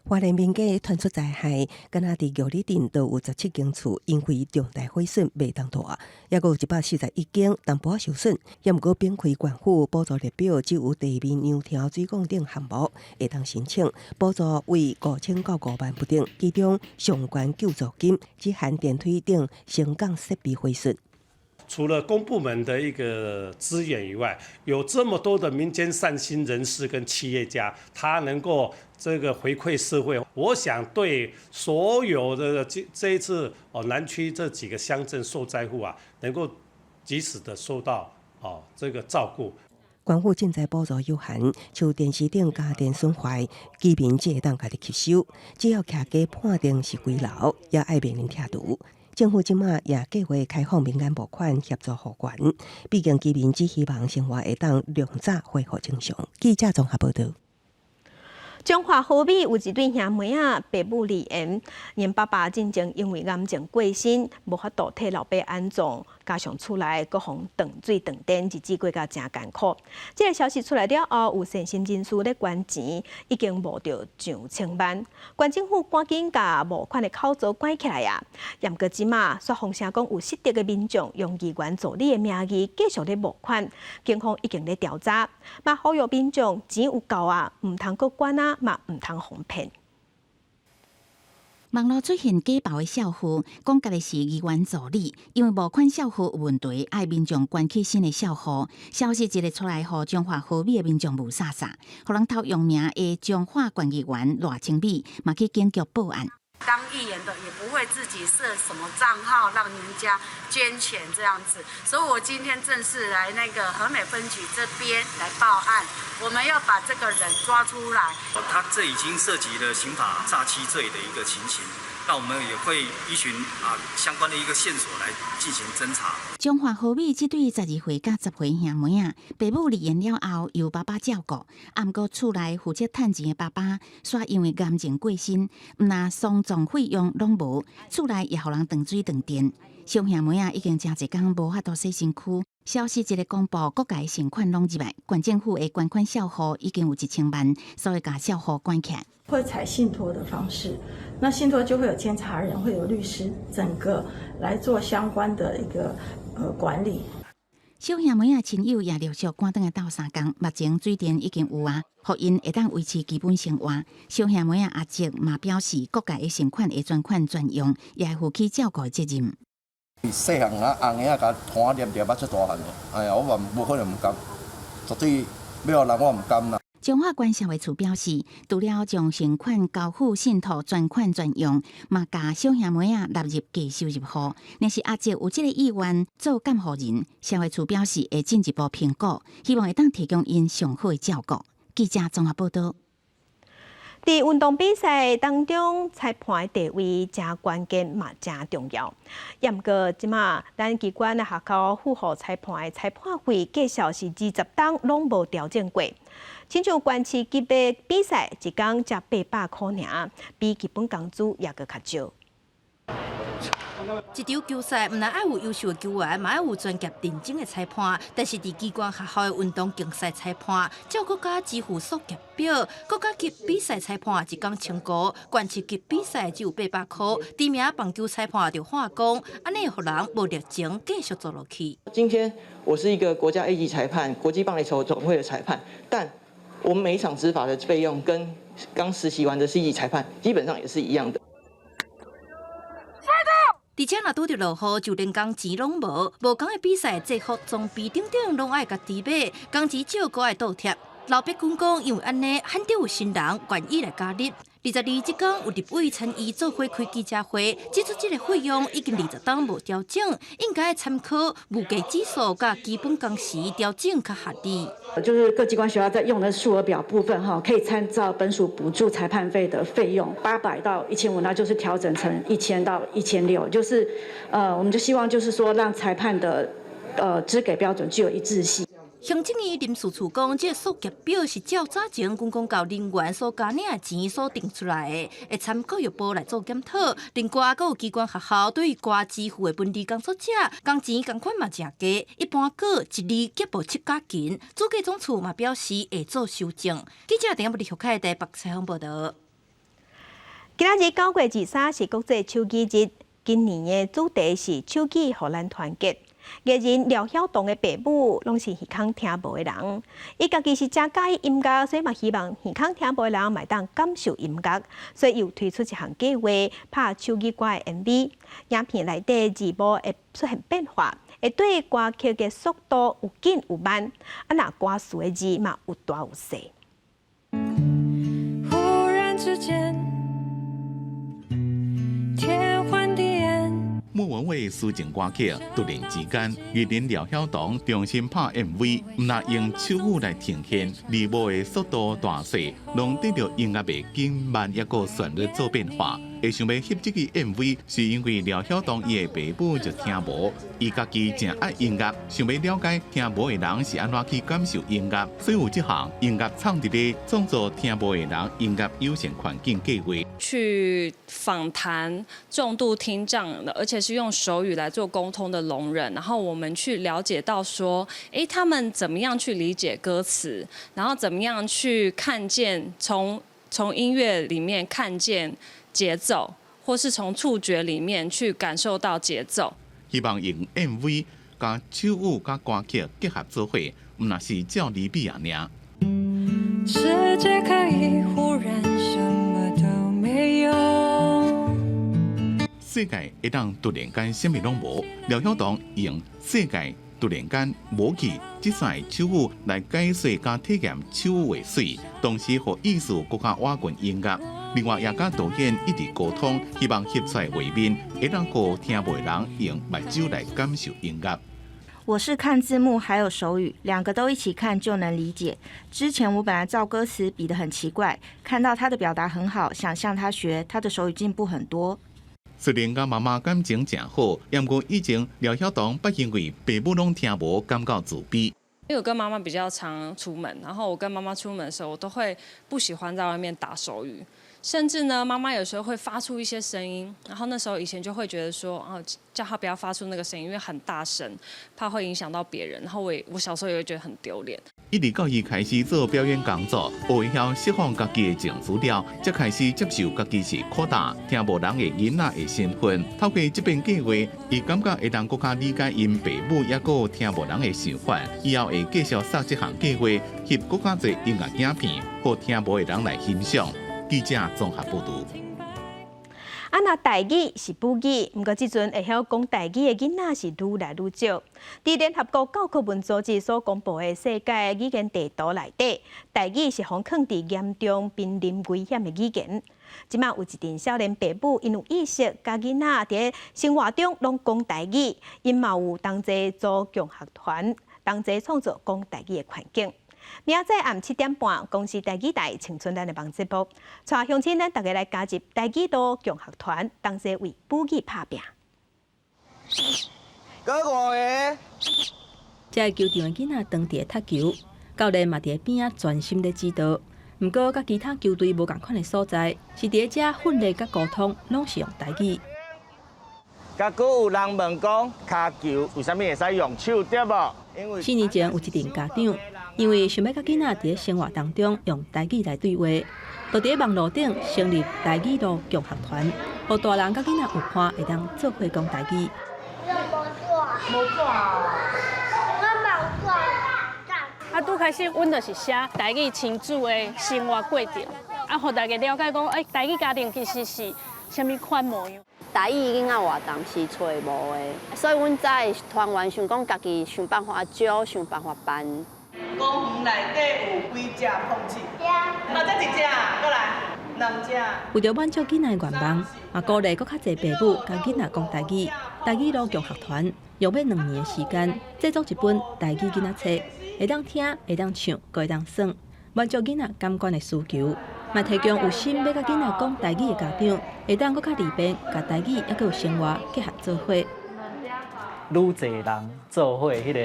花蓮民間傳出災害，敢若佇玉里鎮都有17間厝因為重大毀損袂當住，抑閣有141間淡薄受損。也毋過反饋縣府補助列表只有地面涼亭水管等項目會當申請補助，為5000到5萬不等，其中上懸救助金只含電梯等升降設備毀損。除了公部門的一個資源以外，有這麼多的民間善心人士跟企業家，他能夠這個回饋社會，我想對所有的這一次哦南區這幾個鄉鎮受災戶啊，能夠及時的受到哦這個照顧。縣府賑災補助有限，像電視等家電損壞，居民只會當家己吸收，只要徛家判定是危樓，也愛面臨拆除。政府這馬也計劃開放民間募款協助復原，畢竟居民只希望生活會當量早恢復正常。記者綜合報導。彰化和美有一對兄妹仔，爸母離異，𪜶爸爸進前因為癌症過身，無法度替老爸安葬，加上厝內閣予斷水斷電，日子過甲誠艱苦。這个消息出來了後，有善心人士咧捐錢，已經募著上千萬。縣政府趕緊共募款的口座關起來啊！毋過這馬煞風聲講有失德的民眾用議員助理的名義繼續咧募款，警方已經咧調查。嘛呼籲民眾錢有夠啊，毋通閣捐啊！嘛毋通予騙。網路出現假冒的賬戶，講家己是議員助理，因為募款賬戶有問題，愛民眾捐去新的賬戶。消息一个出來，予彰化和美的民眾霧煞煞，予人偷用名的彰化縣議員賴清美嘛去警局報案。當議員的也不會自己設什麼賬號讓人家捐錢這樣子，所以我今天正式來那個和美分局這邊來報案，我們要把這個人抓出來。他這已經涉及了刑法詐欺罪的一個情形，那我們也會依循啊相關的一個線索來進行偵查。彰化和美這對12歲佮10歲兄妹仔，爸母離異了後由爸爸照顧，毋過厝內負責趁錢的爸爸，煞因為癌症過身，毋但喪葬費用攏無，厝內也予人斷水斷電。小兄妹仔已經誠濟工無法度洗身軀。消息一个公布，各界善款攏入來，縣政府的捐款賬戶已經有1000萬，所以共賬戶關起來。會採信託的方式，那信託就會有監察人，會有律師，整個來做相關的一個管理。小兄妹仔親友也陸續趕轉來鬥相共，目前水電已經有啊，予𪜶會當維持基本生活。小兄妹仔阿叔嘛表示，各界的善款會專款專用，也會負起照顧責任。細漢啊，紅嬰仔共拖捏捏啊，出大漢的，哎呀，我嘛無可能毋甘，絕對欲予人我毋甘啦。彰化縣社會處表示，除了將善款交付信託專款專用，嘛共小兄妹仔納入低收入戶。若是阿叔有這个意願做監護人，社會處表示會進一步評估，希望會當提供𪜶上好的照顧。記者綜合報導。佇運動比賽當中，裁判的地位誠關鍵嘛，誠重要。也毋過，這馬咱機關的學校符合裁判的裁判費，計數是20冬攏無調整過。親像縣市級別比賽，一工才800箍爾，比基本工資猶閣較少。一場球賽毋但愛有優秀的球員，嘛愛有專業認證的裁判。但是佇機關學校的運動競賽裁判，照國家支付數額表，國家級比賽裁判一工千五，縣市級比賽只有800箍。知名棒球裁判就喊講，按呢予人無熱情繼續做落去。今天我是一個國家 A 級裁判，國際棒壘球總會的裁判，但我們每一場執法的費用跟剛實習完的 C 級裁判基本上也是一樣的。而且若拄著落雨，就連工錢攏無，無仝的比賽制服、裝備等等攏愛家己買，工錢少閣愛倒貼。劉碧君講，因為按呢，罕得有新人願意來加入。22這工有立委參與做伙開記者會，指出這個費用已經20冬無調整，應該參考物價指數佮基本工時調整較合理。就是各機關學校在用的數額表部分，哈，可以參照本署補助裁判費的費用，800到1500，那就是調整成1000到1600，就是，我們就希望就是說，讓裁判的，支給標準具有一致性。行政院人事處講，這個數額表是照早前軍公教人員所加領的錢所定出來的，會參教育部來做檢討。另外，閣有機關學校對於高支付的文字工作者，工錢仝款嘛誠低，一般閣一字皆無七角錢。主計總處嘛表示會做修正。記者陳亞玉凱台北採訪報導。今仔日9月23是國際手語日，今年的主題是手語予咱團結。藝人廖曉東的爸母攏是耳孔聽無的人，伊家己是誠佮意音樂，所以嘛希望耳孔聽無的人嘛會當感受音樂，所以又推出一項計劃，拍手語歌的 MV。影片內底字幕會出現變化，會對歌曲的速度有緊有慢，啊若歌詞的字嘛有大有細。忽然之間，天昏地暗。莫文蔚抒情歌曲突然之間，藝人廖曉東重新拍 MV，毋但用手語來呈現，字幕的速度大細，攏跟著音樂的緊慢抑閣旋律做變化。會想欲翕這支 MV，是因為廖曉東伊的爸母就聽無，伊家己誠愛音樂，想欲了解聽無的人是按怎去感受音樂，所以有這項音樂創佇咧創造聽無的人音樂友善環境計劃。去訪談重度聽障的，而且是用手語來做溝通的聾人，然後我們去了解到說，誒，他們怎麼樣去理解歌詞，然後怎麼樣去看見從音樂裡面看見節奏，或是從觸覺裡面去感受到節奏。希望用 MV 佮手語佮歌曲結合做伙，毋若是照字比爾爾。世界可以忽然什麼都沒有。世界會當突然間啥物攏無，廖曉東用世界突然間無去，這三个手語來解說佮體驗手語的媠，同時予意思閣較倚近音樂。另外，也佮導演一直溝通，希望翕出來畫面會當予聽無的人用目睭來感受音樂。我是看字幕還有手語，兩個都一起看就能理解。之前我本來照歌詞比得很奇怪，看到他的表達很好，想向他學，他的手語進步很多。雖然佮媽媽感情誠好，毋過以前廖曉東捌因為爸母攏聽無，感覺自卑。因為我跟媽媽比較常出門，然後我跟媽媽出門的時候，我都會不喜歡在外面打手語，甚至呢，媽媽有時候會發出一些聲音，然後那時候以前就會覺得說，哦，叫她不要發出那個聲音，因為很大聲，怕會影響到別人。然後我小時候也會覺得很丟臉。一直到伊開始做表演工作，學會曉釋放家己的情緒了，才開始接受家己是擴大聽無人的囡仔的身份。透過這遍計劃，伊感覺會當閣較理解𪜶爸母抑閣聽無人的想法，以後會繼續設這項計劃，翕閣較濟音樂影片，予聽無的人來欣賞。記者綜合報導。啊，若台語是母語，毋過這陣會曉講台語的囡仔是愈來愈少。佇聯合國教科文組織所公布的世界語言地圖內底，台語是予囥佇嚴重瀕臨危險的語言。這馬有一陣少年爸母，𪜶有意識共囡仔佇生活中攏講台語，𪜶嘛有同齊組共學團，同齊創造講台語的環境。明仔載暗7點半，公視台語台青春咱的網節目，帶鄉親咱逐家來加入台語路共學團，同齊為母語拍拚。閣五个。這个球場的囡仔當佇咧踢球，教練嘛佇咧邊仔專心咧指導。毋過，佮其他球隊無仝款的所在，是佇咧遮訓練佮溝通，攏是用台語。閣閣有人問講，跤球為啥物會使用手對無？因為四年前有一陣家長，因為想欲佮囡仔佇咧生活當中用台語來對話，就佇咧網路頂成立台語路共學團，予大人佮囡仔有伴會當做伙講台語。無紙，我無紙。啊，拄開始阮就是寫台語親子的生活過程，啊，予大家了解講，欸，台語家庭其實是啥物款模樣。台語囡仔活動是揣無的，所以阮早的團員想講家己想辦法招，想辦法辦。公園內底有幾隻碰子？哪這一隻？閣來兩隻。為著滿足囡仔的願望，嘛鼓勵閣較濟爸母共囡仔講台語。台語路共學團用欲2年的時間製作一本台語囡仔冊，會當聽，會當唱，閣會當耍，滿足囡仔感官的需求。嘛提供有心欲佮囡仔講台語的家長，會當閣較利便，共台語猶閣有生活結合做伙。愈濟人做伙，彼個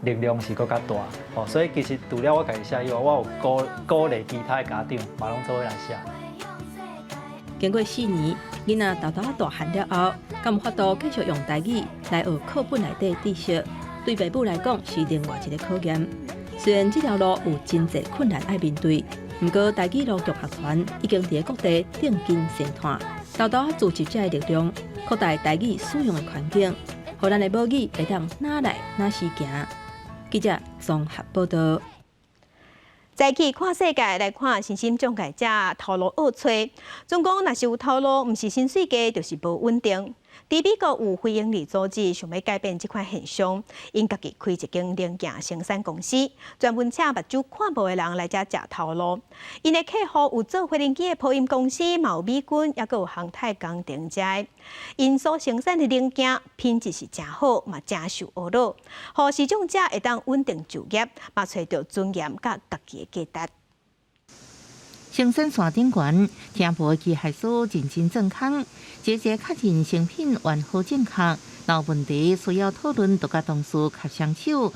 力量是閣較大，哦，所以其實除了我家己寫以外，我有鼓勵其他的家長嘛攏做伙來寫。經過四年，囡仔沓沓仔大漢了後，敢有法度繼續用台語來學課本內底知識，對爸母來講是另外一個考驗。雖然這條路有真濟困難愛面對，毋過台語路共學團已經佇咧各地定根生湠，沓沓仔聚集這个力量，擴大台語使用的環境，予咱的母語會當哪來哪時行。記者綜合報導。再去看世界來看，身心障礙者頭路惡揣，總講若是有頭路，毋是薪水低，就是無穩定。佇美國有非營利組織想欲改變這款現象，𪜶家己開一間零件生產公司，專門請目睭看無的人來遮食頭路。𪜶的客戶有做飛行機的波音公司，嘛有美軍，猶閣有航太工程遮。𪜶所生產的零件品質是誠好，嘛誠受呵咾，予視障者會當穩定就業，嘛揣著尊嚴佮家己的價值。生產線頂懸，聽無機械師認真鑽空，一個確認成品完好正確，若有問題需要討論，就佮同事合雙手，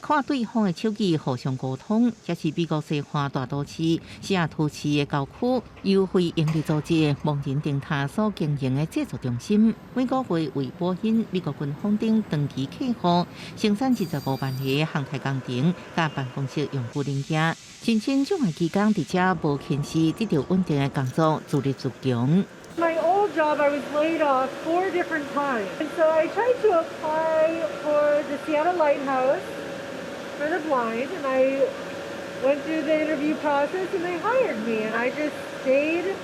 看對方的手語互相溝通。這是美國西岸大都市西雅圖市的郊區，由非營利組織盲人燈塔所經營的製造中心，每個月為波音、美國軍方等長期客戶生產25萬個航太工程佮辦公室用具零件。身心障礙技工佇遮無輕視得著穩定的工作，自立自強。 My old job, I was laid off four different times. And so I tried to apply for the Seattle Lighthouse for the blind, and I went through the interview process and they hired me, and I just stayed.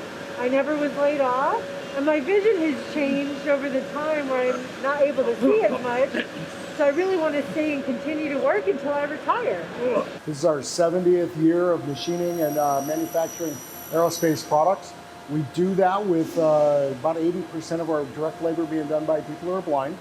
I never was laid off. And my vision has changed over the time where I'm not able to see as much. So I really want to stay and continue to work until I retire. This is our 70th year of machining and manufacturing aerospace products. We do that with about 80% of our direct labor being done by people who are blind.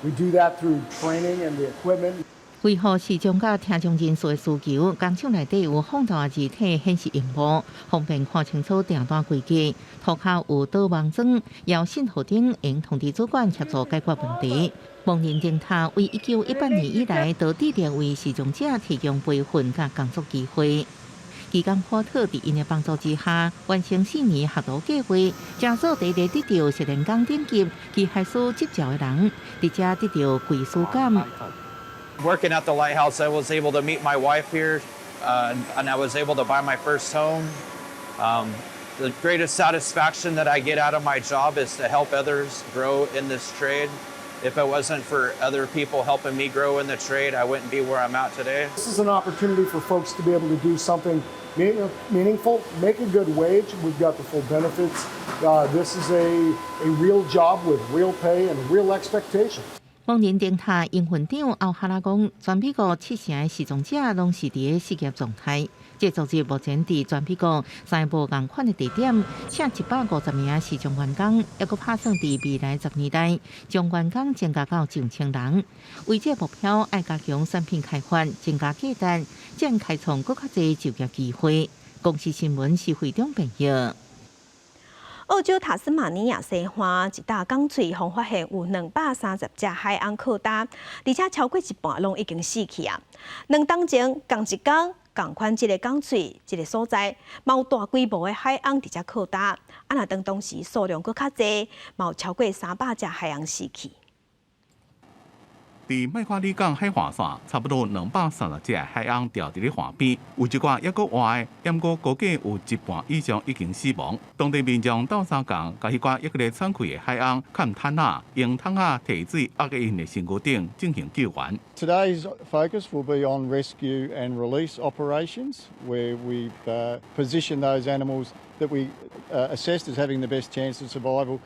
We do that through training and the equipment. 為予視障佮聽障人士的需求，工廠內底有放大字體顯示螢幕，方便看清楚訂單規格。塗跤有導盲磚，有信號燈，會通知主管協助解決問題。盲人燈塔為1918年以來，都致力為視障者提供培訓佮工作機會。技工波特佇𪜶的幫助之下，完成4年學徒計劃，成做第一個得著熟練工等級機械師執照的人，佇遮得著歸屬感。 Working at the lighthouse, I was able to meet my wife here, and I was able to buy my first home. The greatest satisfaction that I get out of my job is to help others grow in this trade. If it wasn't for other people helping me grow in the trade, I wouldn't be where I'm at today. This is an opportunity for folks to be able to do something meaningful, make a good wage. We've got the full benefits. This is a real job with real pay and real expectations. 盲人燈塔營運長奧哈拉講，全美國七成的視障者攏是佇咧失業狀態。這組織目前佇全美國三個無仝款的地點，請150名視障員工，猶閣拍算佇未來10年內，將員工增加到上千人。為這個目標，愛加強產品開發，增加價值，才能開創閣較濟就業機會。公視新聞是會長編譯。澳洲塔斯馬尼亞西岸一大港喙，予發現有230隻海翁靠焦，而且超過一半攏已經死去啊！2冬前仝一工，仝款這个港喙這个所在，嘛有大規模的海魟佇遮擴大。啊，若當當時數量閣較濟，嘛有超過300隻海魟死去。佇麥花里港海岸線，差不多230隻海魟牢佇咧岸邊，有一寡猶閣活的，毋過估計有一半以上已經死亡。當地民眾鬥相共，共彼寡猶閣咧喘氣的海魟，崁毯仔，用桶仔提水壓佇𪜶的身軀頂進行救援。 Today's focus will be on rescue and release operations, where we've positioned those animals that we assessed as having the best chance of survival.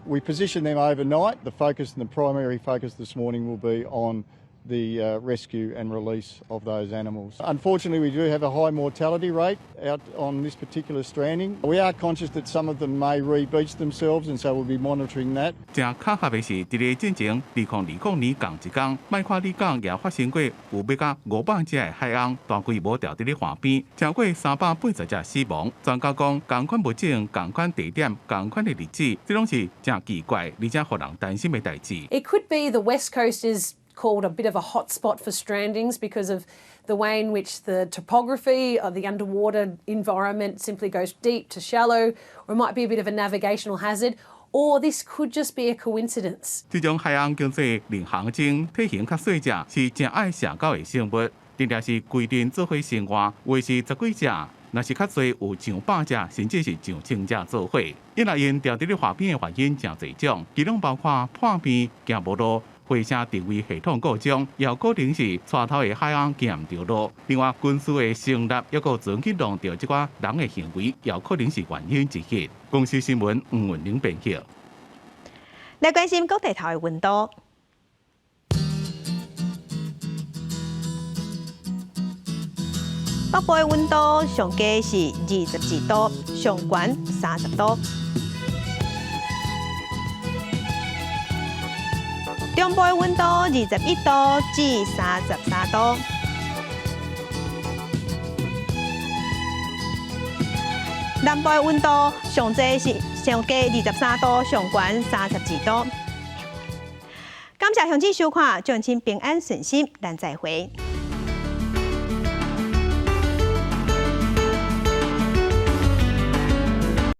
We position them overnight. The focus and the primary focus this morning will be on the rescue and release of those animals. Unfortunately, we do have a high mortality rate out on this particular stranding. We are conscious that some of them may re-beach themselves, and so we'll be monitoring that. 誠巧合的是，佇咧進前2020年仝一工，麥花里港也發生過有欲到500隻的海魟大規模牢佇咧岸邊，超過380隻死亡。專家講，仝款物種、仝款地點、仝款的日子，這攏是誠奇怪，而且予人擔心的代誌。 It could be the west coast is called a bit of a hot spot for strandings because of the way in which the topography of the underwater environment simply goes deep to shallow, or it might be a bit of a navigational hazard, or this could just be a coincidence. 這種海魟叫做領航鯨，體型較細隻，是誠愛社交的生物，定定是規陣做伙生活，有的是十幾隻，若是較濟有上百隻，甚至是上千隻做伙。因為𪜶牢佇咧岸邊的原因誠濟種，其中包括破病、行無路、衛星定位系統故障，也有可能是帶頭的海魟行毋著路。另外，軍事的成立，抑閣船去弄著這寡人的行為，也有可能是原因之一。公視新聞吳文玲編輯。來關心各地頭的溫度。北部的溫度上低是22度，上懸30度。中部的溫度21度至33度。南部的溫度上濟是上低23度，上懸32度。感謝鄉親收看，祝親平安順心，咱再會。